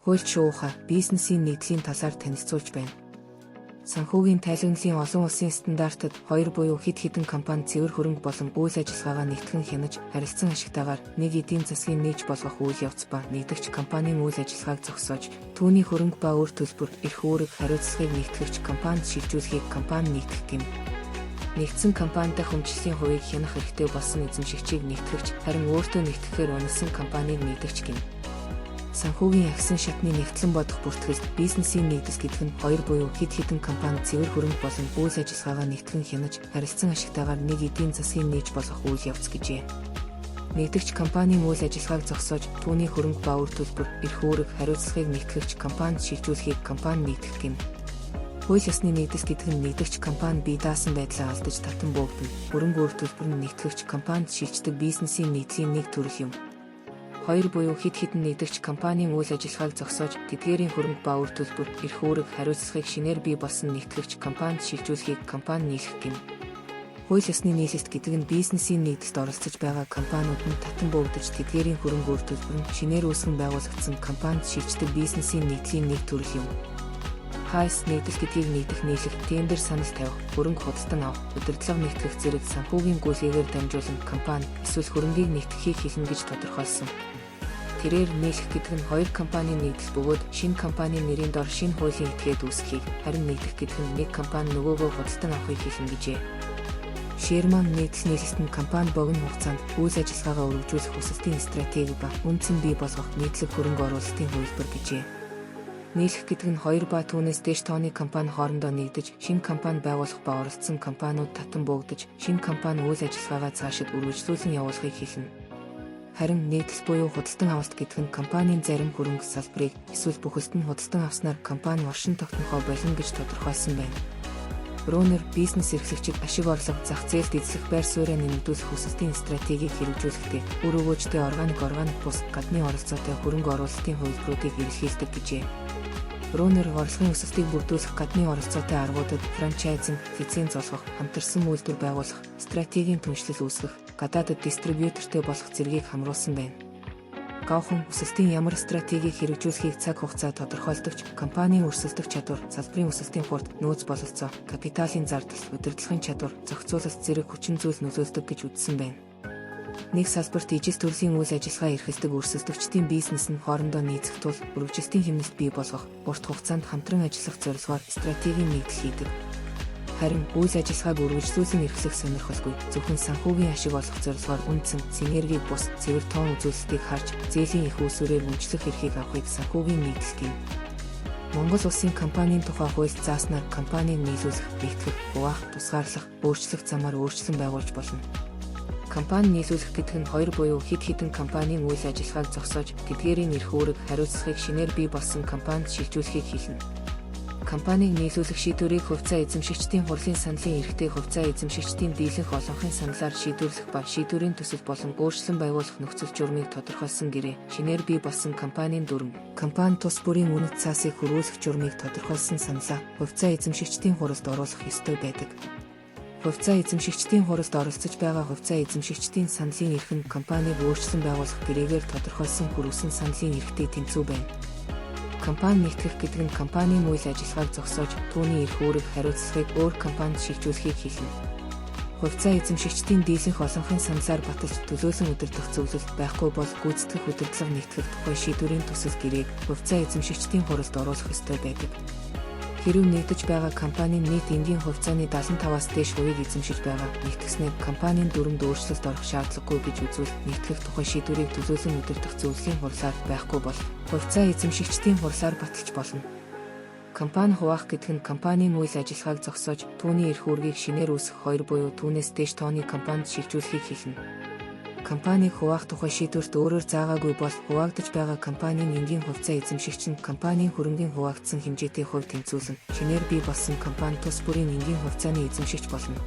Хуульч шуухай бизнесийн нэгдлийн талаар танилцуулж байна. Санхүүгийн тайлгналын олон улсын стандартад хоёр буюу хэд хэдэн компани цэвэр хөрөнгө болон үйл ажиллагаагаа нэгтгэн хянаж, харилцан ашигтайгаар нэг эдийн засгийн нийж болгох үйл явц ба нэгдэгч компанийн үйл ажиллагааг зогсоож, түүний хөрөнгө ба үр төлбөр, эрх үүрэг, хариуцлагыг нэгтгэгч компанид шилжүүлэхийг компани нэгтгэх гэм. Нэгдсэн компани дахь өмчлөлийн хувийг хянах эрхтэй болсон эзэмшигчийг нэгтгэгч, харин өөртөө нэгтгэхээр үнэлсэн компанийг нэгдэгч гэнэ. Санхүүгийн ахисан шатны нягтлан бодох бүртгэлд бизнесийн нэгдэл гэдэг нь хоёр буюу хэд хэдэн компани цэвэр хөрөнгө болон үйл ажиллагаагаа нэгтгэн хянаж, харилцан ашигтайгаар нэг эдийн засгийн нээж болгох үйл явц гэжээ. Нэгдэгч компанийн үйл ажиллагааг зогсоож, түүний хөрөнгө ба үр төлбөр, эрх үүрэг, хариуцлагыг нэгтгэгч компанид шилжүүлэхийг компани нэгтгэх гэнэ. Хууль ёсны нэгдэл гэдэг нь нэгдэгч компани бие даасан байдлаа алдаж татан буугдана. Хөрөнгө үр төлбөр нь нэгтгэгч компанид шилждэг бизнесийн нэгдлийн нэг төрөл юм. Хоёр буюу хэд хэдэн нэгдэгч компанийн үйл ажиллагааг зогсоож, тэдгээрийн хөрөнгө ба үр төлбөр, эрх үүрэг, хариуцлагыг шинээр бий болсон нэгтгэгч компанид шилжүүлэхийг компани нийлэх гэнэ. Хууль ёсны нийлэлт гэдэг нь бизнесийн нэгдэлд оролцож байгаа компаниуд нь татан буугдаж тэдгээрийн хөрөнгө үр төлбөр нь шинээр үүсгэн байгуулагдсан компанид шилждэг бизнесийн нэгдлийн нэг төрөл юм. Хайс нэгдэл гэдгийг нэгдэх нийлэх, тендер санал тавих, хөрөнгө худалдан авах, удирдлага нэгтгэх зэрэг санхүүгийн гүйлгээгээр дамжуулан компани эсвэл хөрөнгийг нэгтгэхийг хэлнэ гэж тодорхойлсон. Тэрээр нийлэх гэдэг нь хоёр компанийн нэгдэл бөгөөд шинэ компанийн нэрийн дор шинэ хуулийн этгээд үүсгэхийг, харин нэгдэх гэдэг нь нэг компани нөгөөгөө худалдан авахыг хэлнэ гэжээ. Шерман нэгдэл нийлэлт нь компани богино хугацаанд үйл ажиллагаагаа өргөжүүлэх өсөлтийн стратеги ба үнэ цэн бий болгох нийтлэг хөрөнгө оруулалтын хувилбар гэжээ. Нийлэх гэдэг нь хоёр ба түүнээс дээш тооны компани хоорондоо нэгдэж, шинэ компани байгуулах ба оролцсон компаниуд татан буугдаж, шинэ компани үйл ажиллагаагаа цаашид үргэлжлүүлэн явуулахыг хэлнэ. Харин нэгдэл буюу худалдан авалт гэдэг нь компанийн зарим хөрөнгө салбарыг эсвэл бүхэлд нь худалдан авснаар компани оршин тогтнохоо болно гэж тодорхойлсон байна. Брунер бизнес эрхлэгчид ашиг орлого, зах зээлд эзлэх байр сууриа нэмэгдүүлэх өсөлтийн стратегийг хэрэгжүүлэхдээ үр өгөөжтэй органик, органик бус гадны оролцоотой хөрөнгө оруулалтын хувилбаруудыг эрэлхийлдэг гэжээ. Брунер орлогын өсөлтийг бүрдүүлэх гадны оролцоотой аргуудад франчайзинг, лиценз олгох, хамтарсан үйлдвэр байгуулах, стратегийн түншлэл үүсгэх, гадаадад дистрибьютортэй болох зэргийг хамруулсан байна. Говхан өсөлтийн ямар стратегийг хэрэгжүүлэхийг цаг хугацаа тодорхойлдог ч компанийн өрсөлдөх чадвар, салбарын өсөлтийн хурд, нөөц бололцоо, капиталын зардал, удирдлагын чадвар, зохицуулалт зэрэг хүчин зүйл нөлөөлдөг гэж үзсэн байна. Нэг салбарт ижил төрлийн үйл ажиллагаа эрхэлдэг өрсөлдөгчдийн бизнес нь хоорондоо нийцэх тул өргөжлөлтийн хэмнэлт бий болгох, урт хугацаанд хамтран ажиллах зорилгоор стратегийн нэгдэл хийдэг. Харин үйл ажиллагааг үргэлжлүүлэн эрхлэх сонирхолгүй, зөвхөн санхүүгийн ашиг олох зорилгоор үнэ цэн, синергийг бус, цэвэр тоон үзүүлэлтийг харж, зээлийн эх үүсвэрээр өмчлөх эрхийг авахыг санхүүгийн нэгдэл гэнэ. Монгол Улсын компанийн тухай хуульд зааснаар компанийг нийлүүлэх, нэгтгэх, хуваах, тусгаарлах, өөрчлөх замаар өөрчлөн байгуулж болно. Компани нийлүүлэх гэдэг нь хоёр буюу хэд хэдэн компанийн үйл ажиллагааг зогсоож, тэдгээрийн эрх үүрэг, хариуцлагыг шинээр бий болсон компанид шилжүүлэхийг хэлнэ. Компанийг нийлүүлэх шийдвэрийг хувьцаа эзэмшигчдийн хурлын саналын эрхтэй хувьцаа эзэмшигчдийн дийлэнх олонхын саналаар шийдвэрлэх ба шийдвэрийн төсөл болон өөрчлөн байгуулах нөхцөл журмыг тодорхойлсон гэрээ, шинээр бий болсон компанийн дүрэм, компани тус бүрийн үнэт цаасыг хөрвүүлэх журмыг тодорхойлсон саналаа хувьцаа эзэмшигчдийн хуралд оруулах ёстой байдаг. Хувьцаа эзэмшигчдийн хуралд оролцож байгаа хувьцаа эзэмшигчдийн саналын эрх нь компанийг өөрчлөн байгуулах гэрээгээр тодорхойлсон хөрвөсөн саналын эрхтэй тэнцүү байна. Компани нэгтгэх гэдэг нь компанийн үйл ажиллагааг зогсоож, түүний эрх үүрэг, хариуцлагыг өөр компанид шилжүүлэхийг хэлнэ. Хувьцаа эзэмшигчдийн дийлэнх олонхын саналаар баталж төлөөлөн удирдах зөвлөлт байхгүй бол гүйцэтгэх удирдлага нэгтгэх тухай шийдвэрийн төсөл гэрээг хувьцаа эзэмшигчдийн хуралд оруулах ёстой байдаг. Хэрэв нэгдэж байгаа компанийн нийт энгийн хувьцааны 75-аас дээш хувийг эзэмшиж байгаа нэгтгэснээр компанийн дүрэмд өөрчлөлт орох шаардлагагүй гэж үзвэл нэгтгэх тухай шийдвэрийг төлөөлөн удирдах зөвлөлийн хурлаар байхгүй бол хувьцаа эзэмшигчдийн хурлаар баталж болно. Компани хуваах гэдэг нь компанийн үйл ажиллагааг зогсоож, түүний эрх үүргийг шинээр үүсгэх хоёр буюу түүнээс дээш тооны компанид шилжүүлэхийг хэлнэ. Компанийг хуваах тухай шийдвэрт өөрөөр заагаагүй бол хуваагдаж байгаа компанийн энгийн хувьцаа эзэмшигч нь компанийн хөрөнгийн хуваагдсан хэмжээтэй хувь тэнцвүүлэн шинээр бий болсон компани тус бүрийн энгийн хувьцааны эзэмшигч болно.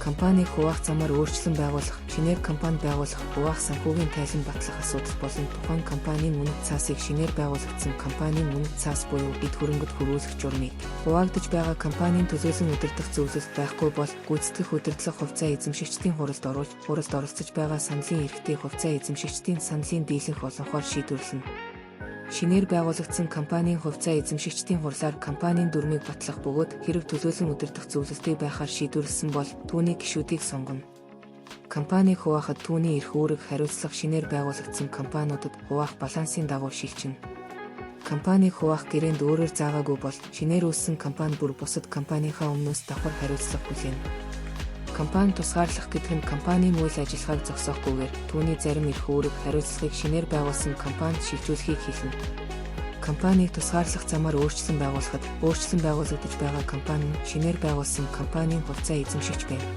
Компанийг хуваах замаар өөрчлөн байгуулах, шинээр компани байгуулах, хуваах санхүүгийн тайлан батлах асуудал болон тухайн компанийн үнэт цаасыг шинээр байгуулагдсан компанийн үнэт цаас буюу эд хөрөнгөд хөрвүүлэх журмыг хуваагдаж байгаа компанийн төлөөлөн удирдах зөвлөлт байхгүй бол гүйцэтгэх удирдлага хувьцаа эзэмшигчдийн хуралд оруулж, хуралд оролцож байгаа саналын эрхтэй хувьцаа эзэмшигчдийн саналын дийлэнх олонхоор шийдвэрлэнэ. Шинээр байгуулагдсан компанийн хувьцаа эзэмшигчдийн хурлаар компанийн дүрмийг батлах бөгөөд хэрэг төлөөлөн удирдах зөвлөлтөй байхаар шийдвэрлэсэн бол түүний гишүүдийг сонгоно. Компанийг хуваахад түүний эрх үүрэг хариуцлага шинээр байгуулагдсан компаниудад хуваах балансын дагуу шилжинэ. Компанийг хуваах гэрээнд өөрөөр заагаагүй бол шинээр үүссэн компани бүр бусад компанийнхаа өмнөөс давхар хариуцлага хүлээнэ. Компани тусгаарлах гэдэг нь компанийн үйл ажиллагааг зогсоохгүйгээр түүний зарим эрх үүрэг хариуцлагыг шинээр байгуулсан компанид шилжүүлэхийг хэлнэ. Компанийг тусгаарлах замаар өөрчлөн байгуулахад өөрчлөн байгуулагдаж байгаа компани нь шинээр байгуулсан компанийн хувьцаа эзэмшигч байна.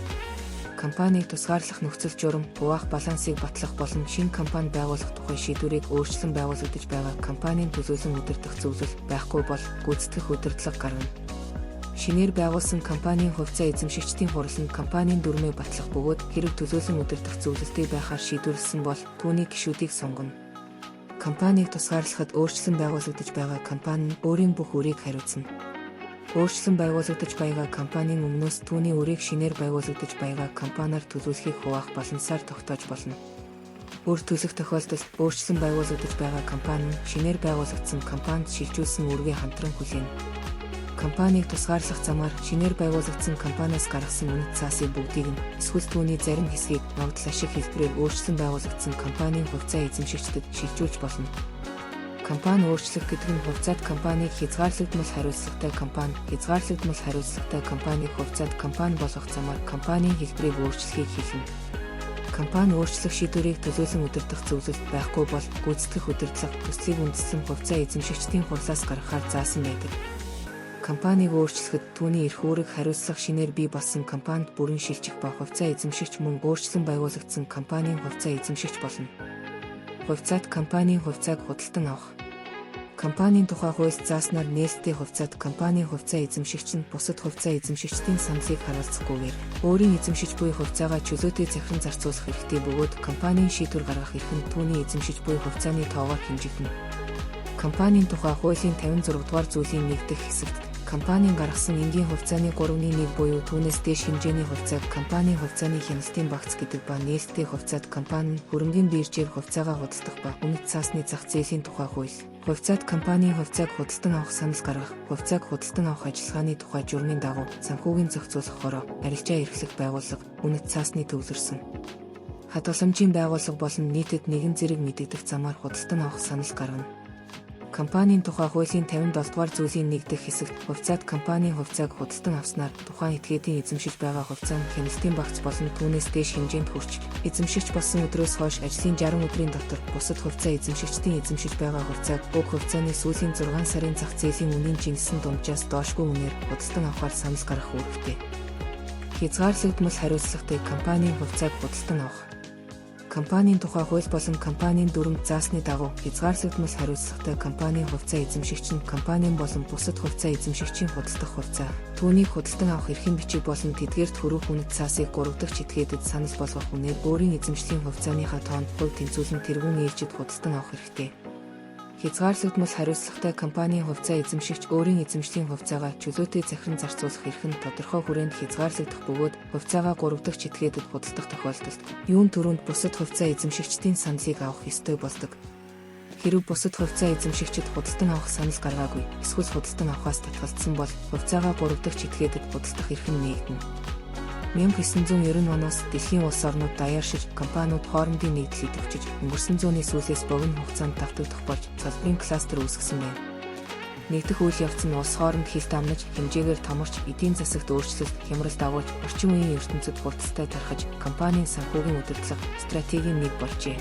Компанийг тусгаарлах нөхцөл журам, хуваах балансыг батлах болон шинэ компани байгуулах тухай шийдвэрийг өөрчлөн байгуулагдаж байгаа компанийн төлөөлөн удирдах зөвлөл байхгүй бол гүйцэтгэх удирдлага гаргана. Шинээр байгуулсан компанийн хувьцаа эзэмшигчдийн хурал нь компанийн дүрмээ батлах бөгөөд хэрэг төлөөлөн удирдах зөвлөлтөй байхаар шийдвэрлэсэн бол түүний гишүүдийг сонгоно. Компанийг тусгаарлахад өөрчлөн байгуулагдаж байгаа компани нь өөрийн бүх үрийг хариуцна. Өөрчлөн байгуулагдаж байгаа компанийн өмнөөс түүний үрийг шинээр байгуулагдаж байгаа компаниар төлөвлөхийг хуваах балансаар тогтоож болно. Үр төлөх тохиолдолд өөрчлөн байгуулагдаж байгаа компани нь шинээр байгуулагдсан компанид шилжүүлсэн үүргээ хамтран хүлээнэ. Компанийг тусгаарлах замаар шинээр байгуулагдсан компаниас гаргасан үнэт цаасыг бүгдийг нь эсвэл түүний зарим хэсгийг ногдол ашиг хэлбэрээр өөрчлөн байгуулагдсан компанийн хувьцаа эзэмшигчдэд шилжүүлж болно. Компани өөрчлөх гэдэг нь хувьцаат компанийг хязгаарлагдмал хариуцлагатай компани, хязгаарлагдмал хариуцлагатай компанийг хувьцаат компани болгох замаар компанийн хэлбэрийг өөрчлөхийг хэлнэ. Компани өөрчлөх шийдвэрийг төлөөлөн удирдах зөвлөлт байхгүй бол гүйцэтгэх удирдлага төслийг үндэслэн хувьцаа эзэмшигчдийн хурлаас гаргахаар заасан байдаг. Компанийг өөрчлөхөд түүний эрх үүрэг хариуцлага шинээр бий болсон компанид бүрэн шилжих ба хувьцаа эзэмшигч мөн өөрчлөн байгуулагдсан компанийн хувьцаа эзэмшигч болно. Хувьцаат компанийн хувьцааг худалдан авах. Компанийн тухай хуульд зааснаар нээлттэй хувьцаат компанийн хувьцаа эзэмшигч нь бусад хувьцаа эзэмшигчдийн саналыг харуулцахгүйгээр өөрийн эзэмшиж буй хувьцаагаа чөлөөтэй захиран зарцуулах эрхтэй бөгөөд компанийн шийдвэр гаргах эрх нь түүний эзэмшиж буй хувьцааны тоогоор хэмжигдэнэ. Компанийн тухай хуулийн 56 дугаар зүйлийн 1 дэх хэсэгт компанийн гаргасан энгийн хувьцааны 3.1 буюу түүнээс дээш хэмжээний хувьцааг компанийн хувьцааны хяналтын багц гэдэг ба нээлттэй хувьцаат компани нь хөрөнгийн биржээр хувьцаагаа худалдах ба үнэт цаасны зах зээлийн тухай хууль. Хувьцаат компанийн хувьцааг худалдан авах санал гаргах, хувьцааг худалдан авах ажиллагааны тухай журмын дагуу санхүүгийн зохицуулах хороо, арилжаа эрхлэх байгууллага, үнэт цаасны төвлөрсөн хадгаламжийн байгууллага болон нийтэд нэгэн зэрэг мэдэгдэх замаар худалдан авах санал гаргана. Компанийн тухай хуулийн 57 дугаар зүйлийн 1 дэх хэсэгт хувьцаат компанийн хувьцааг худалдан авснаар тухайн этгээдийн эзэмшиж байгаа хувьцаа нь хяналтын багц болон түүнээс дээш хэмжээнд хүрч эзэмшигч болсон өдрөөс хойш ажлын 60 өдрийн дотор бусад хувьцаа эзэмшигчдийн эзэмшиж байгаа хувьцааг уг хувьцааны сүүлийн 6 сарын зах зээлийн үнийн жинсэн дунджаас доошгүй үнээр худалдан авахар санал гаргах үүрэгтэй. Хязгаарлагдмал хариуцлагатай компанийн хувьцааг худалдан авах. Компанийн тухай хууль болон компанийн дүрэмд заасны дагуу хязгаарлагдмал хариуцлагатай компанийн хувьцаа эзэмшигч нь компанийн болон бусад хувьцаа эзэмшигчийн худалдах хувьцаа, түүнийг худалдан авах эрхийн бичиг болон тэдгээрт хөрвөх үнэт цаасыг 3 дахь этгээдэд санал болгох үнээр өөрийн эзэмшлийн хувьцааныхаа тоонд хувь тэнцвүүлэн тэргуун ээлжид худалдан авах эрхтэй. Хязгаарлагдмал хариуцлагатай компанийн хувьцаа эзэмшигч өөрийн эзэмшлийн хувьцаагаа чөлөөтэй захиран зарцуулах эрх нь тодорхой хүрээнд хязгаарлагдах бөгөөд хувьцаагаа 3 дахь этгээдэд худалдах тохиолдолд юун түрүүнд бусад хувьцаа эзэмшигчдийн саналыг авах ёстой болдог. Хэрэв бусад хувьцаа эзэмшигчид худалдан авах санал гаргаагүй эсвэл худалдан авахаас татгалзсан бол хувьцаагаа 3 дахь этгээдэд худалдах эрх нь нээгдэнэ. 1990 оноос дэлхийн улс орнууд даяаршиж, компаниуд хоорондын нэгдэл идэвхжиж, өнгөрсөн зууны сүүлээс богино хугацаанд давтагдах болж салбарын кластер үүсгэсэн байна. Нэгдэх үйл явц нь улс хооронд хилт амнаж, хэмжээгээр томорч, эдийн засагт өөрчлөлт, хямрал дагуулж, орчин үеийн ертөнцид хурдтай тархаж, компанийн санхүүгийн удирдлага, стратегийн нэг болжээ.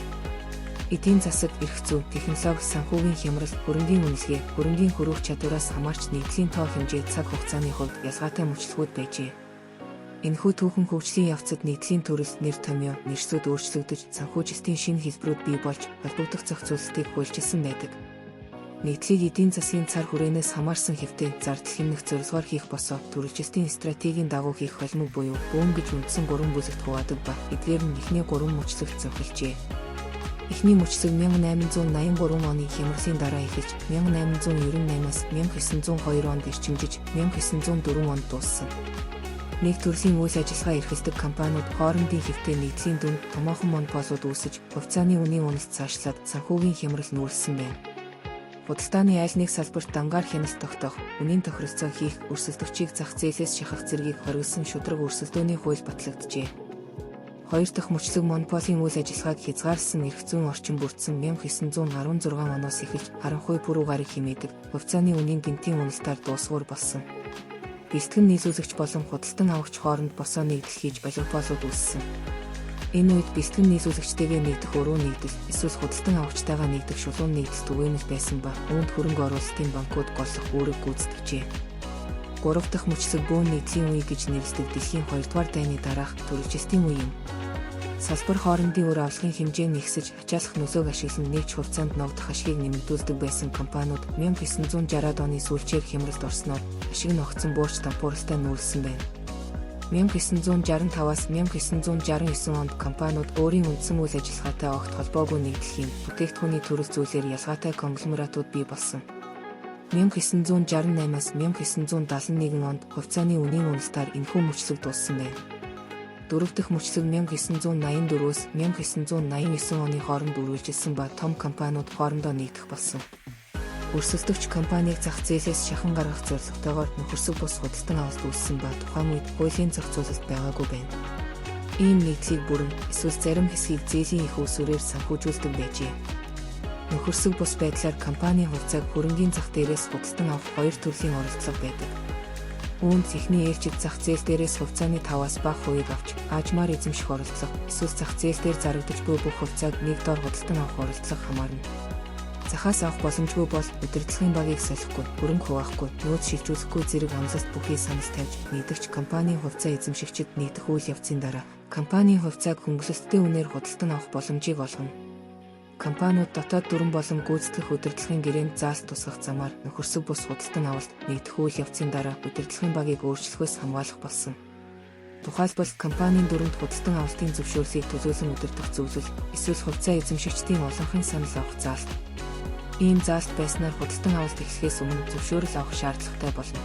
Эдийн засаг, эрх зүй, технологи, санхүүгийн хямрал, хөрөнгийн үнэлгээ, хөрөнгийн хөрвөх чадвараас хамаарч нэгдлийн тоо хэмжээ цаг хугацааны хувьд ялгаатай мөчлөгүүд байжээ. Энэхүү түүхэн хөгжлийн явцад нэгдлийн төрөл, нэр томьёо, нэршлүүд өөрчлөгдөж, санхүүжилтийн шинэ хэлбэрүүд бий болж, холбогдох зохицуулалтыг хуульчилсан байдаг. Нэгдлийг эдийн засгийн цар хүрээнээс хамаарсан хэвтэй зардал хэмнэх зорилгоор хийх босоо төрөлжилтийн стратегийн дагуу хийх холимог буюу бөөн гэж үндсэн 3 бүлэгт хуваадаг ба эдгээр нь эхний 3 мөчлөгт зохилжээ. Эхний мөчлөг 1883 оны хямралын дараа эхэлж 1898-аас 1902 онд эрчимжиж 1904 онд дууссан. Нэг төрлийн үйл ажиллагаа эрхэлдэг компаниуд хоорондын хэвтэй нэгдлийн дүнд томоохон монополууд үүсэж, хувьцааны үнийн уналт цаашлаад санхүүгийн хямрал нүүрлсэн байна. Худалдааны аль нэг салбарт дангаар хяналт тогтоох, үнийн тохиролцоо хийх, өрсөлдөгчийг зах зээлээс шахах зэргийг хориглосон шударга өрсөлдөөний хууль батлагджээ. Хоёр дахь мөчлөг монополийн үйл ажиллагааг хязгаарласан эрх зүйн орчин бүрдсэн 1916 оноос эхэлж харанхуй пүрэв гариг хэмээдэг хувьцааны үнийн гэнэтийн уналтаар дуусгуур болсон. Бэлтгэн нийлүүлэгч болон худалдан авагч хооронд босоо нэгдэл хийж олигополууд үүссэн. Энэ үед бэлтгэн нийлүүлэгчтэйгээ нэгдэх уруу нэгдэл эсвэл худалдан авагчтайгаа нэгдэх шулуун нэгдэл түгээмэл байсан ба үүнд хөрөнгө оруулалтын банкуд голлох үүрэг гүйцэтгэжээ. Гурав дахь мөчлөг бөөн нэгдлийн үе гэж нэрлэдэг дэлхийн хоёрдугаар дайны дараах түрийвчилтийн үе юм. Салбар хоорондын үр авлагын хэмжээ нь ихсэж ачааллах нөлөөг ашиглан нэгж хувьцаанд ногдох ашгийг нэмэгдүүлдэг байсан компаниуд 1960-ад оны сүүлчээр хямралд орсноор ашиг нь огцом буурч дампууралтай нүүлсэн байна. 1965-аас 1969 онд компаниуд өөрийн үндсэн үйл ажиллагаатай огт холбоогүй нэгдэл хийн бүтээгдэхүүний төрөл зүйлээр ялгаатай конгломератууд бий болсон. 1968-аас 1971 онд хувьцааны үнийн уналтаар энэхүү мөчлөг дууссан байна. Дөрөв дэх мөчлөг 1984-өөс 1989 оны хооронд үргэлжилсэн ба том компаниуд хоорондоо нэгдэх болсон. Өрсөлдөгч компанийг зах зээлээс шахан гаргах зорилготойгоор нөхөрсөг бус худалдан авалт үүссэн ба тухайн үед хуулийн зохицуулалт байгаагүй байна. Ийм нэгдлийг бүрэн эсвэл зарим хэсгийг зээлийн их усүрээр санхүүжүүлдэг байжээ. Нөхөрсөг бус байдлаар компанийн хувьцааг хөрөнгийн зах дээрээс худалдан авах хоёр төрлийн оролдлого байдаг. Үүнд эхний ээлжид зах зээл дээрээс хувьцааны 5-аас бага хувийг авч аажмаар эзэмших оролдлого эсвэл зах зээл дээр зарагдаж буй бүх хувьцааг нэг дор худалдан авах оролдлого хамаарна. Захаас авах боломжгүй бол удирдлагын багийг солихгүй, хөрөнгө хуваахгүй, нөөц шилжүүлэхгүй зэрэг амлалт бүхий санал тавьж нэгдэгч компанийн хувьцаа эзэмшигчид нэгдэх үйл явцын дараа компанийн хувьцааг хөнгөлөлттэй үнээр худалдан авах боломжийг олгоно. Компаниуд дотоод дүрэм болон гүйцэтгэх удирдлагын гэрээнд заалт тусгах замаар нөхөрсөг бус худалдан авалт нэгдэх үйл явцын дараа удирдлагын багийг өөрчлөхөөс хамгаалах болсон. Тухайлбал компанийн дүрэмд худалдан авалтын зөвшөөрлийг төлөөлөн удирдах зөвлөл эсвэл хувьцаа эзэмшигчдийн олонхын санал авах заалт. Ийм заалт байснаар худалдан авалт эхлэхээс өмнө зөвшөөрөл авах шаардлагатай болно.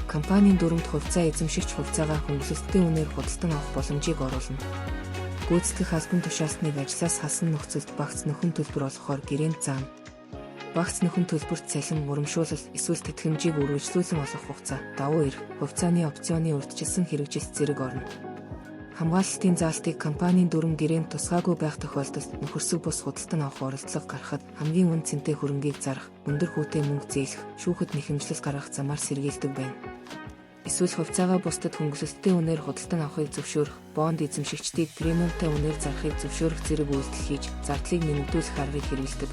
Компанийн дүрэмд хувьцаа эзэмшигч хувьцаагаа хөнгөлөлттэй үнээр худалдан авах боломжийг оруулна. Гүйцэтгэх албан тушаалтныг ажлаас хасан нөхцөлд багц нөхөн төлбөр олгохоор гэрээнд заана. Багц нөхөн төлбөрт цалин, урамшуулал эсвэл тэтгэмжийг үргэлжлүүлэн олгох хугацаа, давуу эрх, хувьцааны опционы урьдчилсан хэрэгжилт зэрэг орно. Хамгаалалтын заалтыг компанийн дүрэм гэрээнд тусгаагүй байх тохиолдолд нөхөрсөг бус худалдан авах оролдлого гаргахад хамгийн үнэ цэнтэй хөрөнгийг зарах, өндөр хүүтэй мөнгө зээлэх, шүүхэд нэхэмжлэл гаргах замаар сэргийлдэг байна. Эсвэл хувьцаагаа бусдад хөнгөлөлттэй үнээр худалдан авахыг зөвшөөрөх, бонд эзэмшигчдийг премиумтай үнээр зарахыг зөвшөөрөх зэрэг үйлдэл хийж, зардлыг нэмэгдүүлэх аргыг хэрэглэдэг.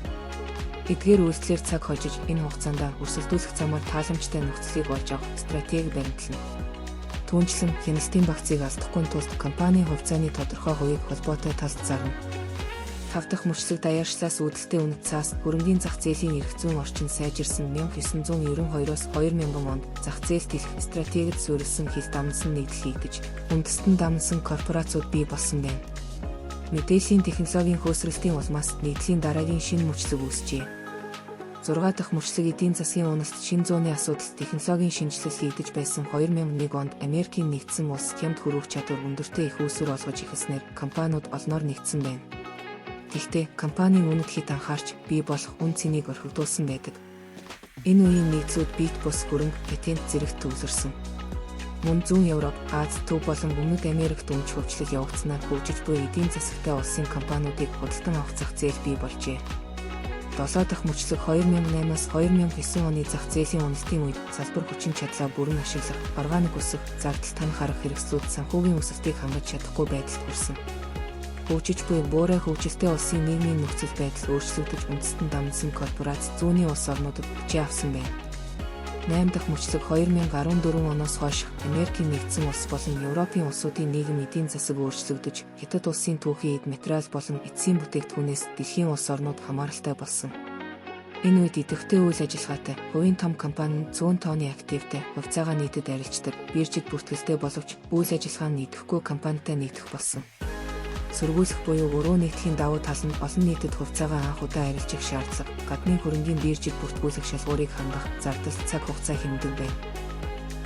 Эдгээр үйлдэлээр цаг хожиж, энэ хугацаанд өрсөлдүүлэх замаар тааламжтай нөхцөлийг олж авах стратеги баримтлана. Түүнчлэн хяналтын багцыг алдахгүй тулд компанийн хувьцааны тодорхой хувийг холбоотой талд зарна. Тав дахь мөчлөг даяаршлаас үүдэлтэй үнэт цаас хөрөнгийн зах зээлийн эрх зүйн орчин сайжирсан 1992-оос 2000 онд зах зээлд хэлэх стратегид суурилсан хил дамнасан нэгдэл хийгдэж, үндэстэн дамнасан корпорациуд бий болсон байна. Мэдээллийн технологийн хөөсрөлтийн улмаас нэгдлийн дараагийн шинэ мөчлөг үүсжээ. 6 дахь мөчлөг эдийн засгийн уналт шинэ зууны асуудал технологийн шинэчлэл хийгдэж байсан 2001 онд Америкийн нэгдсэн улс хямд хөрвөх чадвар өндөртэй их үүсвэр олгож эхэлснээр компаниуд олноор нэгдсэн байна. Тэгэхдээ компанийн үнэт хэт анхаарч бий болох үнэ цэнийг орхигдуулсан байдаг. Энэ үеийн нэгдлүүд бит бус хөрөнгө, патент зэрэгт төвлөрсөн. Мөн Зүүн Европ, Ази, Төв болон Өмнөд Америкт өмч хөвчлөл явагдсанаар хөгжиж буй эдийн засагтай улсын компаниудыг худалдан авах зах зээл бий болжээ. 7 дахь мөчлөг 2008-аас 2009 оны зах зээлийн уналтын үед салбар хүчин чадлаа бүрэн ашиглах, органик өсөх, зардал танах арга хэрэгслүүд санхүүгийн өсөлтийг хангаж чадахгүй байдалд хүрсэн. Хөгжиж буй буурай хөгжилтэй улсын нийгмийн нөхцөл байдал өөрчлөгдөж үндэстэн дамнасан корпорац зүүнний улс орнуудад хүчээ авсан байна. 8 дахь мөчлөг 2014 оноос хойш Америкийн нэгдсэн улс болон Европын улсуудын нийгэм эдийн засаг өөрчлөгдөж, Хятад улсын түүхийн эд материал болон эцсийн бүтээгдэхүүнээс дэлхийн улс орнууд хамааралтай болсон. Энэ үед идэвхтэй үйл ажиллагаатай, хувийн том компани нь цөөн тооны активтай, хувьцаагаа нийтэд арилждаг, биржид бүртгэлтэй боловч үйл ажиллагаа нь идэвхгүй компанитай нэгдэх болсон. Сөргүүлэх буюу уруу нэгдэхийн давуу тал нь олон нийтэд хувьцаагаа анх удаа арилжих шаардлага, гадны хөрөнгийн биржид бүртгүүлэх шалгуурыг хангах, зардал, цаг хугацаа хэмнэдэг байна.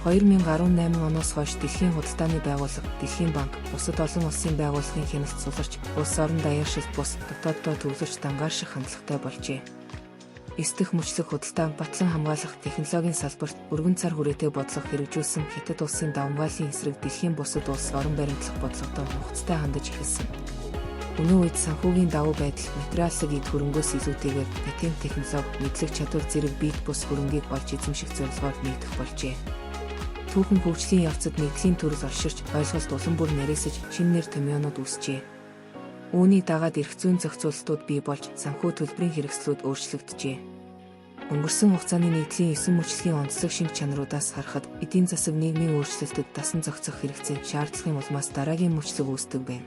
2018 оноос хойш Дэлхийн худалдааны байгууллага, Дэлхийн банк, бусад олон улсын байгууллагын хяналт суларч, улс орон даяаршилт бус дотооддоо төвлөрч дангааших хандлагатай болжээ. Эс дэх мөчлөг худалдаа батлан хамгаалах технологийн салбарт өргөн цар хүрээтэй бодлого хэрэгжүүлсэн Хятад улсын давамгайлын эсрэг дэлхийн бусад улс орон баримтлах бодлогодоо нухацтай хандаж эхэлсэн. Өнөө үед санхүүгийн давуу байдал материаллык эд хөрөнгөөс илүүтэйгээр патент технологи, мэдлэг чадвар зэрэг бие бус хөрөнгийг олж эзэмших зорилгоор нэгдэх болжээ. Түүхэн хөгжлийн явцад нэгдлийн төрөл олширч, ойлголт улам бүр нарийсаж, шинэ нэр томьёонууд үүсжээ. Үүнийг дагаад эрх зүйн зохицуулалтууд бий болж, санхүү төлбөрийн хэрэгслүүд өөрчлөгдөжээ. Өнгөрсөн хугацааны нэгдлийн 9 мөчлөгийн онцлог шинж чанаруудаас харахад эдийн засаг нийгмийн өөрчлөлтөд дасан зохицох хэрэгцээ шаардлагын улмаас дараагийн мөчлөг үүсдэг байна.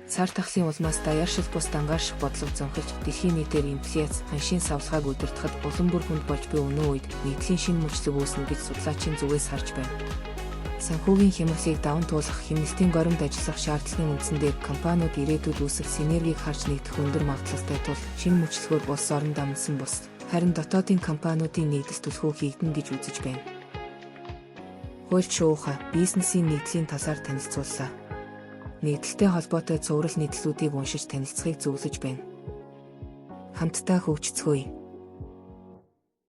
Цар тахлын улмаас даяаршил бус дангаарших бодлого зонхилж, дэлхийн нийтээр инфляц, ханшийн савлгааг удирдахад улам бүр хүнд болж буй өнөө үед нэгдлийн шинэ мөчлөг үүснэ гэж судлаачийн зүгээс харж байна. Санхүүгийн хямралыг даван туулах, хэмнэлтийн горимд ажиллах шаардлагын үндсэн дээр компаниуд ирээдүйд үүсэх синергийг харж нэгдэх өндөр магадлалтай тул шинэ мөчлөгөөр улс орон дамнасан бус харин дотоодын компаниудын нэгдэл түлхүү хийгдэнэ гэж үзэж байна. Хуульч шууха бизнесийн нэгдлийн талаар танилцууллаа. Нэгдэлтэй холбоотой цуврал нийтлүүдийг уншиж танилцахыг зөвлөж байна. Хамтдаа хөгжицгөөе.